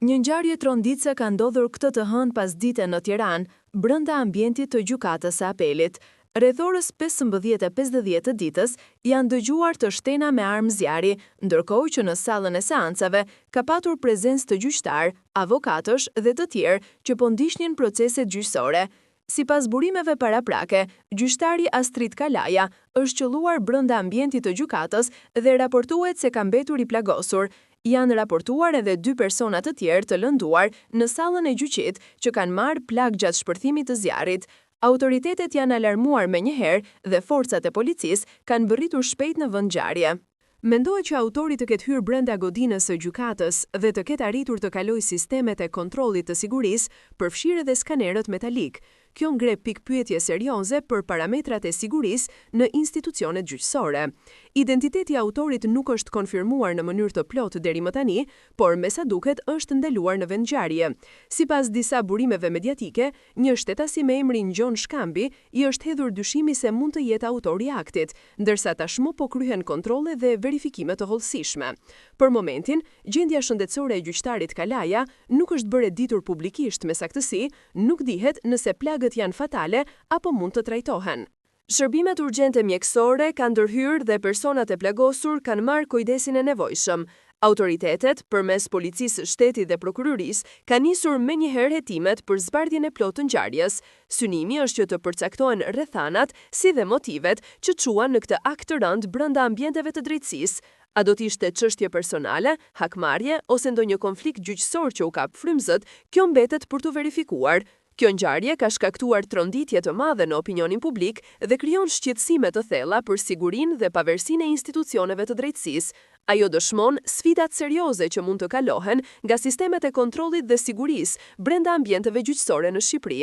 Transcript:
Një ngjarje tronditëse ka ndodhur këtë të hënë pasdite në Tiranë, brenda ambientit të Gjykatës së Apelit. Rreth orës 15:50 të ditës janë dëgjuar të shtëna me armë zjarri, ndërkohë që në sallën e seancave ka patur prezencë të gjyqtarë, avokatësh dhe të tjerë që po ndiqnin proceset gjyqësore. Sipas burimeve paraprake, gjyqtari Astrit Kalaja është qëlluar brenda ambientit të gjykatës dhe raportohet se ka mbetur i plagosur. Janë raportuar edhe dy persona të tjerë të lënduar në sallën e gjyqit, që kanë marrë plagë gjatë shpërthimit të zjarrit. Autoritetet janë alarmuar menjëherë dhe forcat e policisë kanë mbërritur shpejt në vendngjarje. Mendohet që autori të ketë hyrë brenda godinës së gjykatës dhe të ketë arritur të kalojë sistemet e kontrollit të sigurisë, përfshirë edhe skanerët metalikë. Kjo ngre pikëpyetje serioze për parametrat e sigurisë në institucionet gjyqësore. Identiteti i autorit nuk është konfirmuar në mënyrë të plotë deri më tani, por me sa duket është ndaluar në vendngjarje. Sipas disa burimeve mediatike, një shtetasi me emrin Gjon Shkambi i është hedhur dyshimi se mund të jetë autori i aktit, ndërsa tashmë po kryhen kontrolle dhe verifikime të hollësishme. Për momentin, gjendja shëndetësore e gjyqtarit Kalaja nuk është bërë e ditur publikisht me saktësi, nuk dihet nëse plagët janë fatale apo mund të trajtohen. Shërbimet urgjente mjekësore kanë ndërhyrë dhe personat e plagosur kanë marrë kujdesin e nevojshëm. Autoritetet, përmes Policisë së Shtetit dhe Prokurorisë, kanë nisur menjëherë hetimet për zbardhjen e plotë të ngjarjes. Synimi është që të përcaktohen rrethanat, si dhe motivet, që çuan në këtë akt të rëndë brenda ambienteve të drejtësisë. A do të ishte çështje personale, hakmarrje ose ndonjë konflikt gjyqësor që u kap frymëzat, kjo mbetet për t'u verifikuar. Kjo ngjarje ka shkaktuar tronditje të madhe në opinionin publik dhe krijon shqetësime të thella për sigurinë dhe pavarësinë e institucioneve të drejtësisë. Ajo dëshmon sfidat serioze që mund të kalohen nga sistemet e kontrollit dhe sigurisë brenda ambienteve gjyqësore në Shqipëri.